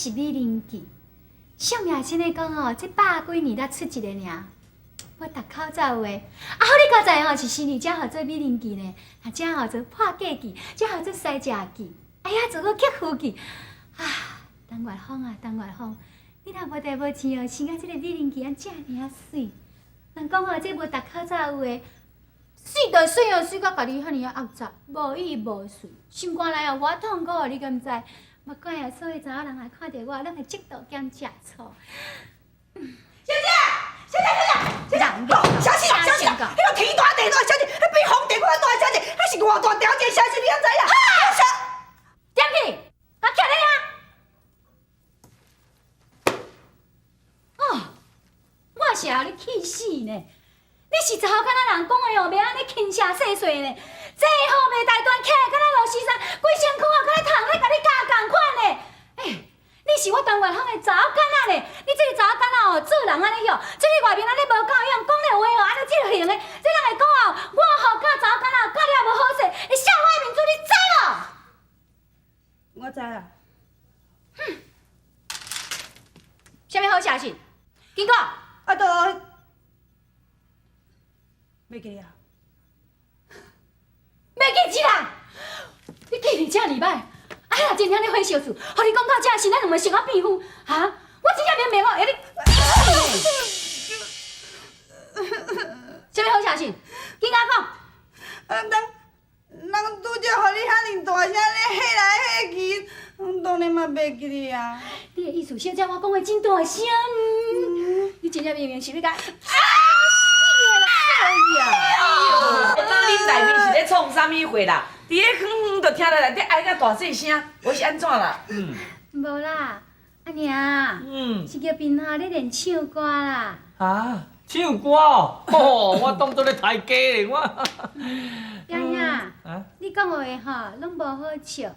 是美人計。相也真咧講哦，這百幾年才出一个爾，無戴口罩的。啊，好你交代吼，是生佇遮號做美人計呢，啊，這號做破嫁計，這號做西食計，哎呀，做個克夫計。啊，陳月芳啊，陳月芳，你若無代無誌哦，生甲這个美人計按遮爾仔媠。人講哦，這無戴口罩有的，媠就媠哦，媠甲家己遐爾仔齷齪，無意無趣，心肝內哦偌痛苦哦，你敢知？莫管啊，所有查某人若看著我，攏會嫉妒兼食醋。小姐，小姐，小姐，小姐，小心啦，小心啦！彼个天大地大，小姐，彼比风地阁較大，小姐，彼是偌大条一个消息，你敢知影？哈！點去？共徛咧遐！哦，我是予你氣死呢！你是查某囡仔人講話哦，袂按呢輕聲細細呢。這吼袂大段起來，敢若落西山，規身軀啊，敢若蟲咧共你咬仝款呢。欸，你是我陳月芳的查某囡仔呢？你這个查某囡仔哦，做人按呢哟，這个外面按呢無教養，講咧話哦，按呢這个型的，這人會講哦，我吼教查某囡仔教了無好勢，會笑我的面子，你知無？我知啦。哼，啥物好消息？緊講。啊，都袂記啊。袂記一人，你記性遮爾䆀，啊，若真正咧火燒厝，予你講到這時，咱兩个成啊變夫，哈？我真正明明哦，會你。啥物好消息？緊共講。啊，人人拄才予你遐爾大聲咧嚇來嚇去，當然嘛袂記得啊。你的意思，小姐，我講話真大聲，你真正明明是欲共。哎呀！當恁內面是咧創啥物貨啦？佇咧遠遠就聽著內底哀甲大細聲，無是按怎啦？無啦，阿娘，是叫平哈咧練唱歌啦。啊，唱歌哦，吼，我當做咧刣雞咧，我。表兄，你講話吼攏無好笑。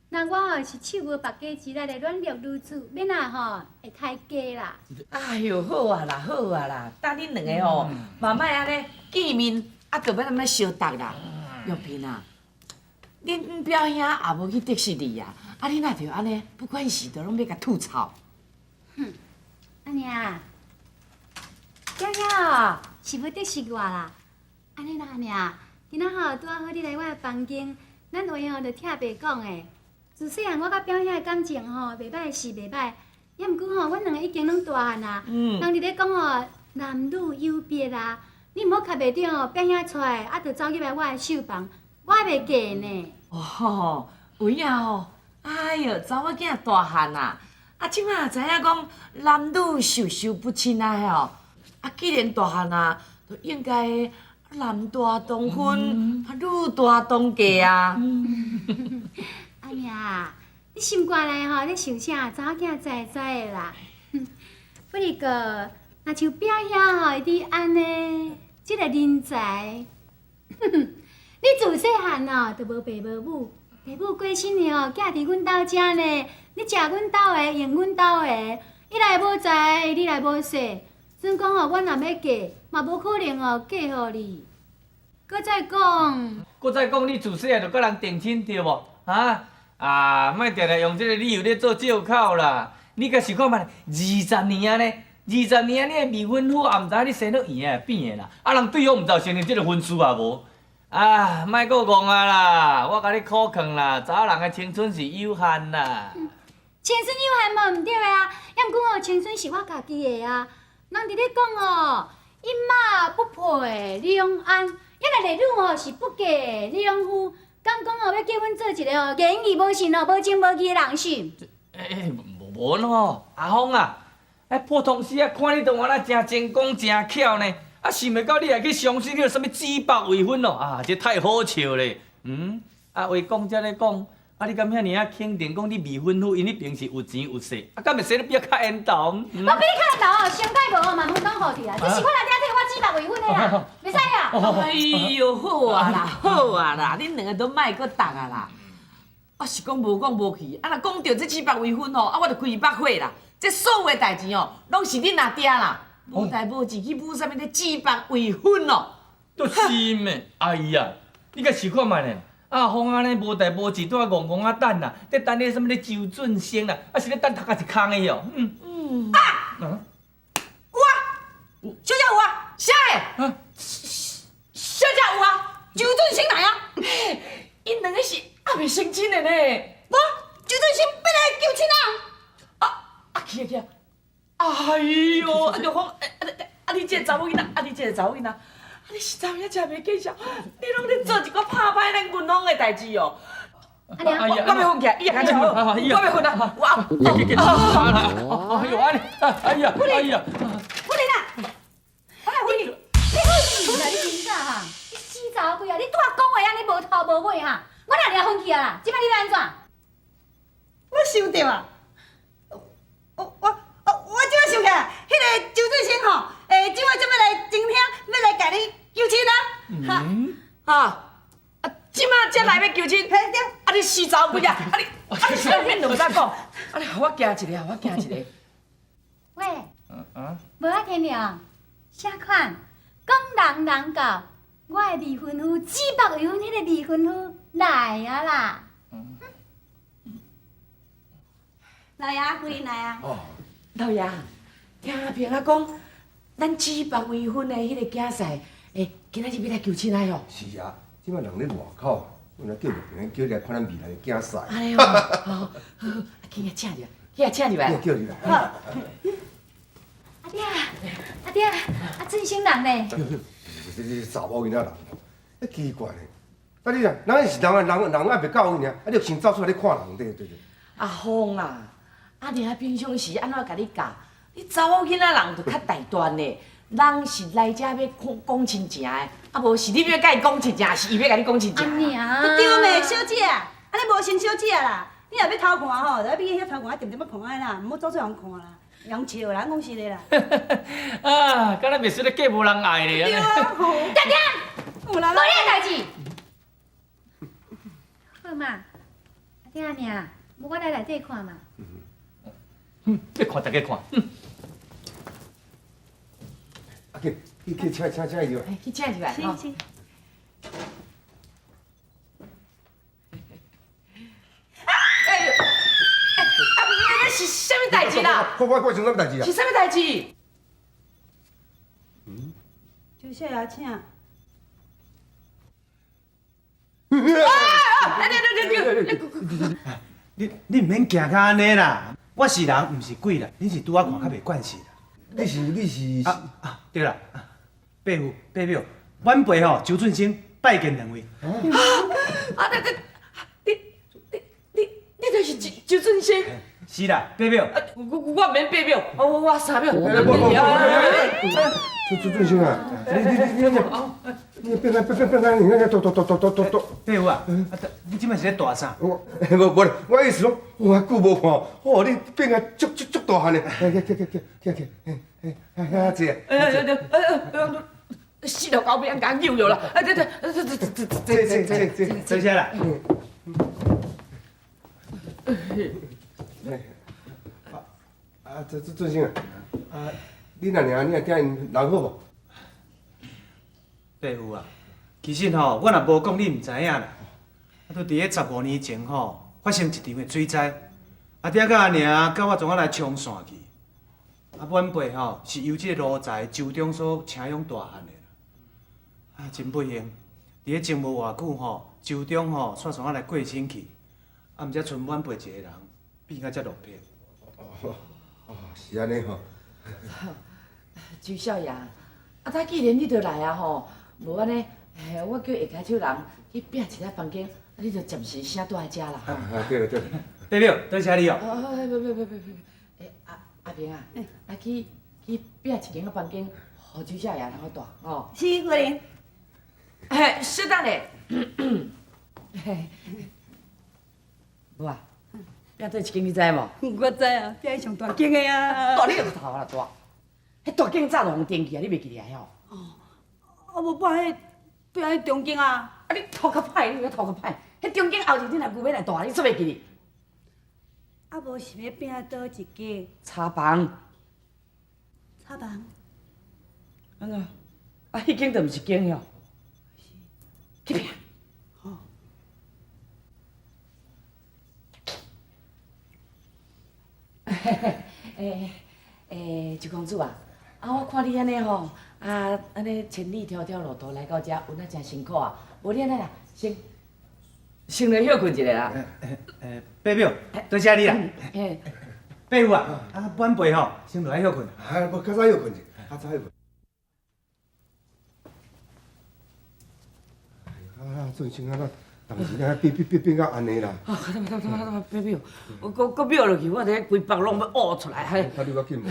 那我吼是手無縛雞之力的軟弱女子，欲怎吼會刣雞啦？哎喲，好啊啦，好啊啦，等恁兩个吼，嘛莫按呢見面，啊，閣欲按呢相觸啦。玉萍啊，恁表兄也無去得失你啊，啊，你哪著按呢，不管是都攏欲共吐槽。哼，阿娘，表兄哦是無得失我啦。按呢啦，阿娘，今仔吼拄仔好你來我的房間，咱話吼就拆白講的。自細漢我佮表兄的感情吼，袂䆀是袂䆀，也毋過吼，阮兩个已經攏大漢啊。人佇咧講吼，男女有別啊，你毋好卡袂著吼，表兄娶的，啊，就走入來我的繡房，我袂嫁呢。哦，有影吼，哎喲，查某囝大漢啊，啊，這馬知影講男女授受不親啊吼，啊，既然大漢啊，就應該男大當婚，啊，女大當嫁啊。阿娘，你心肝內吼咧想啥？查某囝知知的啦。不過，若像表兄吼，伊佇按呢，這个人才，你自細漢哦，就無爸無母，爸母過身的吼，寄佇阮兜遮呢。你食阮兜的，用阮兜的，伊來無才，你來無勢，準講吼，阮若欲嫁，嘛無可能哦嫁予你。閣再講，閣再講，你自細漢就佮人訂親對無？哈？啊，莫定定用這个理由咧做借口啦！你閣想看覓？二十年啊呢，二十年啊，你的未婚夫也毋知影你生予圓的扁的啦，啊，人對方毋知有承認這个婚事也無。啊，莫閣戇啊啦！我共你苦勸啦，查某人的青春是有限啦。青春有限嘛毋對的啊，也毋過吼，青春是我家己的啊。人佇咧講哦，一馬不配兩鞍，抑若麗女吼是不嫁兩夫。敢講哦，欲叫阮做一個哦，言義無信哦，無情無義的人是？欸，無無喏，阿鳳啊，欸，普通時啊，看你都按呢誠精講誠巧呢，啊，想袂到你會去相信你有啥物指腹為婚哦，啊，這太好笑咧。嗯，啊，話講才咧講，啊，你敢遐爾仔肯定講你未婚夫𪜶彼邊是有錢有勢，啊，敢會生得比較緣投？我比你較緣投哦，上蓋無哦，嘛門當戶對啊，這是我阿爹替我指腹為婚的啦，袂使啊。哎喲，好啊啦，好啊啦，恁兩个都莫閣觸啊啦。我是講無講無去，啊，若講著這指腹為婚吼，啊，我就規腹火啦。這所有的代誌哦，攏是恁阿爹啦，無代無誌去舞啥物咧指腹為婚哦。就是咩？哎呀，你閣想看覓呢？阿峰按呢無代無誌，拄仔戇戇仔等啦，咧等咧啥物咧周俊生啦，啊是咧等頭殼一空的哦。嗯。嗯。啊！有啊，小姐有啊。啥个？啊。小姐有啊，周俊生來啊。𪜶兩个是猶未成親的呢。無，周俊生欲來求親啊。啊啊去啊去啊！哎喲，啊就講，啊啊你這个查某囡仔，啊你這个查某囡仔，啊你實在有影誠袂見笑，你攏咧做一寡拍歹咱銀行的代誌哦。啊娘，我欲睏起來，伊也較好，我欲睏啊，我。哎呦，按呢，哎呀，哎呀，夫人啊，我來回你。你來你真正哈，你死查某鬼啊！你拄仔講話按呢無頭無尾哈，我哪會睏去啊啦？這擺你欲按怎？我想著啊，我這擺想起來，彼个周俊生吼，這擺才欲來前廳，欲來共你求親啊！哈，啊，啊，這擺才來欲求親，嘿對。啊你死查某鬼啊！啊你，啊你啥物都毋知講，啊你予我驚一下，予我驚一下。喂，無啊天良，啥款？講人人到，我的未婚夫紫縛未婚彼个未婚夫來啊啦！來啊，夫人來啊！哦，老爺，聽阿平仔講，咱紫縛未婚的彼個囝婿，欸，今仔日欲來求親來哦。是啊，這擺人咧外口，阮來叫朋友叫你來看咱未來的囝婿。按呢哦，好，好，啊，去遐請入來，去遐請入來。叫入來。好。阿爹，阿爹，啊，俊生人呢？這查某囡仔人，欸奇怪咧。啊你啊，人是人啊，人人猶未到位爾，啊你就先走出來咧看人，對對對。阿峰啊，啊娘平常時按怎共你教？你查某囡仔人就較大段的，人是來遮欲講講親情的，啊無是你欲共伊講親情，是伊欲共你講親情。阿娘。對咩，小姐啊，按呢無先小姐啦，你若欲偷看吼，就愛變遐偷看，恬恬仔看的啦，毋好走出予人看啦，人笑啦，講實的啦。啊，敢若袂輸咧嫁無人愛咧。對啊，恬恬，有啦。無你的代誌。好嘛，阿爹阿娘，無我來內底看嘛。嗯，欲看逐家看。啊去，去去請請請伊入來。去請入來。是是。哎，啊，是啥物代誌啦？我我想啥物代誌啊？是啥物代誌？嗯。周少爺請。啊！哎，你你你你你毋免驚甲按呢啦，我是人，毋是鬼啦，恁是拄仔看較袂慣勢啦。你是你是啊啊對啦，伯父伯母，晚輩吼周俊生拜見兩位。啊！你你你你你就是周周俊生？是啦，伯母。我我毋免伯母，我我三秒。周周俊生啊，你你你你你變變變變變，你那個哆哆哆哆哆哆哆。伯父啊，你這擺是咧大啥？我無無，我意思講，我久無看，哦，你變啊足足足大漢嘞！來，起起起起起，哎哎哎，遐濟啊！哎哎哎哎，死老狗欲共我扭著啦！哎，這這這這這這這這坐下啦。啊，這這俊生啊，啊，你若爾，你若聽𪜶人好無？伯父啊，其實吼，我若無講，你毋知影啦。啊，都佇咧15年前吼，發生一場的水災，阿爹佮阿娘佮我創仔來沖線去。啊，晚輩吼是由這個奴才周中所請養大漢的啦。啊，真不幸，佇咧前無偌久吼，周中吼煞創仔來過身去，啊，毋才賰晚輩一個人變甲遮落魄。哦，哦，是按呢吼。周少爺，啊，他既然你都來啊吼，無按呢，我叫下跤手人去摒一下房間，啊，你就暫時先蹛佇遮啦。啊，對了對了。伯母，多謝你哦。哦，不不不不不，欸，阿阿平啊，啊去去摒一間房間，予周少爺通好蹛吼。是，夫人。嘿，稍等咧。無啊，摒佗一間你知無？我知啊，摒上大間的啊。大你個頭啦大，彼大間早就予電去啊，你袂記得啊？哦，啊無摒彼摒彼中間啊。啊你頭殼歹，你頭殼歹，彼中間後日你若牛欲來蹛，你煞袂記得？啊無是欲摒佗一間？柴房。柴房。按怎？啊，彼間就毋是間喲。去摒。哦。欸欸，周公子啊，啊我看你按呢吼，啊按呢千里迢迢路途來到遮，有影誠辛苦啊。無你按呢啦，先先來歇睏一下啦。欸，伯母，多謝你啦。欸，伯母啊，啊晚輩吼，先落來歇睏。啊，無較早歇睏者，較早歇睏。啊，俊生啊，當時啊變變變變到按呢啦。啊，等等等等等，伯母，我閣閣秒落去，我佇規腹攏欲嘔出來。啊，你較緊無？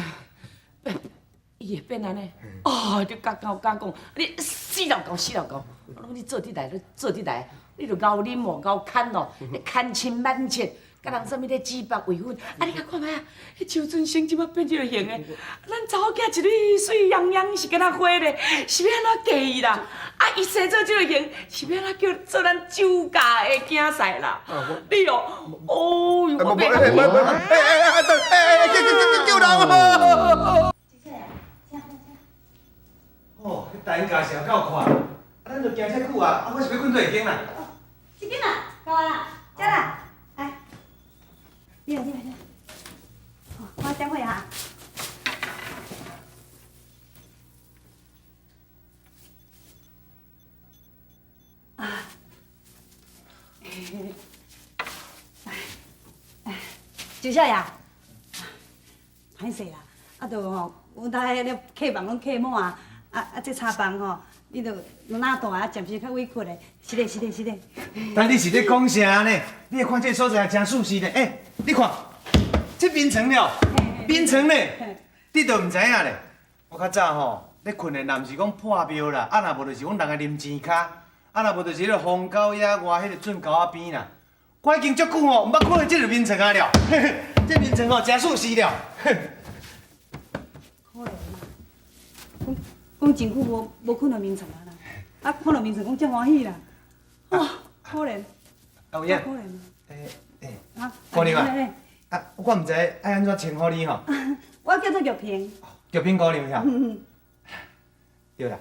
伊會變按呢？哦，你敢講敢講，你死老狗死老狗，攏你做得來，你做得來，你著𠢕啉哦，𠢕牽哦，你牽親挽切，佮人啥物咧指腹為婚，啊！你較看覓啊？彼周春生這擺變這个形的，咱查某囝一蕊媠洋洋是敢若花咧，是欲按怎嫁伊啦？啊，伊生做這个形，是欲按怎叫做咱周家的囝婿啦？你哦，哦喲，我哎哎哎哎哎哎，救救救救人啊！哦，彼台驾是够快，啊，咱就行遮久啊，啊，我是欲睏佗一间啦？這間啦，夠啊啦，遮啦，來，你來你來你來，我等會啊。啊，周少爺，歹勢啦，啊，就吼，阮兜彼个客房攏客滿啊。啊啊！這茶房吼，你著哪大啊，暫時較委屈的。是的，是的，是的。但你是咧講啥呢？你看這個所在真舒適呢。欸，你看，這眠床了，眠床呢，你都毋知影咧。我較早吼咧睏的，若毋是講破廟啦，啊若無就是講人的林錢跤，啊若無就是彼個荒郊野外彼個圳溝仔邊啦。我已經足久吼，毋捌睏佇這個眠床啊了。這眠床吼真舒適了。可憐啊！講真久無無睏到眠床啊啦，啊看到眠床講才歡喜啦，哦，可憐，啊有影，可憐。欸欸，啊，姑娘啊，啊，我毋知愛按怎稱呼你吼。我叫做玉萍。玉萍姑娘遐。對啦，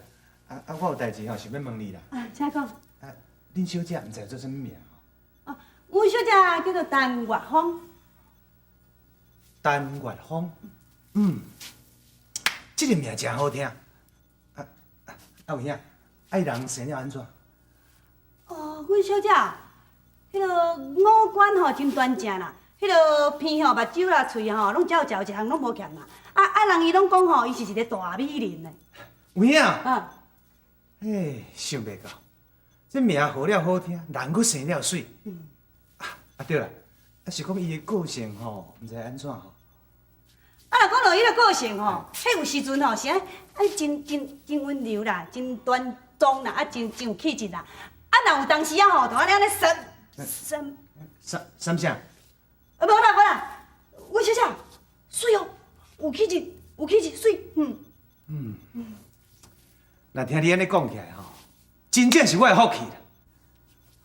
啊啊，我有代誌吼，想欲問你啦。啊，請講。啊，恁小姐毋知做啥物名吼？哦，阮小姐叫做陳月芳。陳月芳，嗯，這個名誠好聽。啊有影，啊伊人生了按怎？哦，阮小姐，彼个五官吼真端正啦，彼个鼻吼、目睭啦、喙吼，攏只有食有一項攏無欠啦。啊啊，人伊攏講吼，伊是一個大美人呢。有影？啊。嘿，想袂到，這名號了好聽，人閣生了媠。嗯。啊啊對啦，啊是講伊的個性吼，毋知按怎吼。啊，若講到伊个個性吼，彼有時陣吼是啊，真真真溫柔啦，真端莊啦，啊，真真有氣質啦。啊，若有當時啊吼，就按呢按呢閃閃閃閃啥？啊，無啦無啦，阮小姐，媠哦，有氣質，有氣質，媠，嗯。嗯。若聽你按呢講起來吼，真正是我的福氣啦。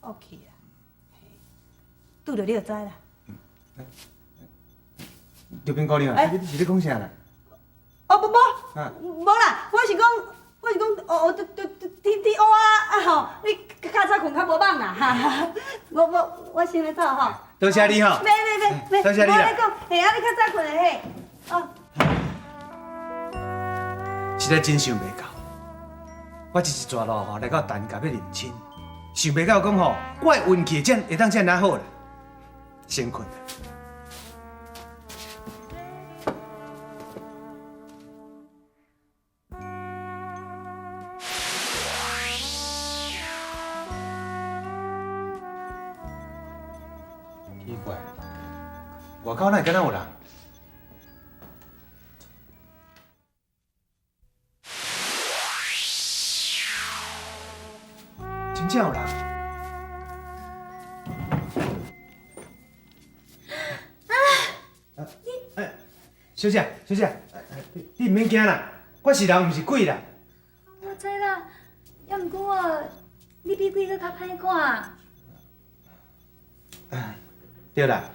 福氣啦，拄著你就知啦。玉萍姑娘，你是咧講啥啦？哦，無無，無啦，我是講，我是講，哦哦，對對對，天天烏啊啊吼，你較早睏較無夢啦，哈哈，無無，我先來走吼。多謝你吼。袂袂袂袂，多謝你啦。無咧講，嘿，啊你較早睏的嘿，哦。實在真想袂到，我這一逝路吼來到陳家欲認親，想袂到講吼，我的運氣會當遮爾好啦，先睏。奇怪，外口哪會敢若有人？真正有人！啊！你，欸，小姐，小姐，你毋免驚啦，我是人，毋是鬼啦。我知啦，猶毋過哦，你比鬼閣較歹看。對啦，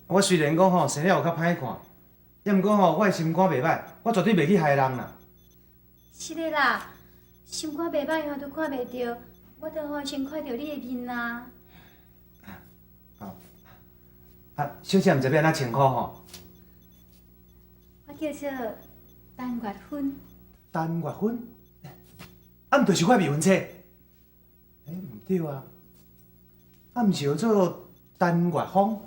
我雖然講吼生了有較歹看，猶毋過吼我的心肝袂歹，我絕對袂去害人啦。是的啦，心肝袂歹吼都看袂著，我都吼先看著你的面啦。哦，啊，小姐毋知欲按怎稱呼吼？我做陳月芬。陳月芬，啊，毋就是我未婚妻？欸，毋對啊，啊，毋是叫做陳月芳？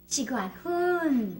是月芬。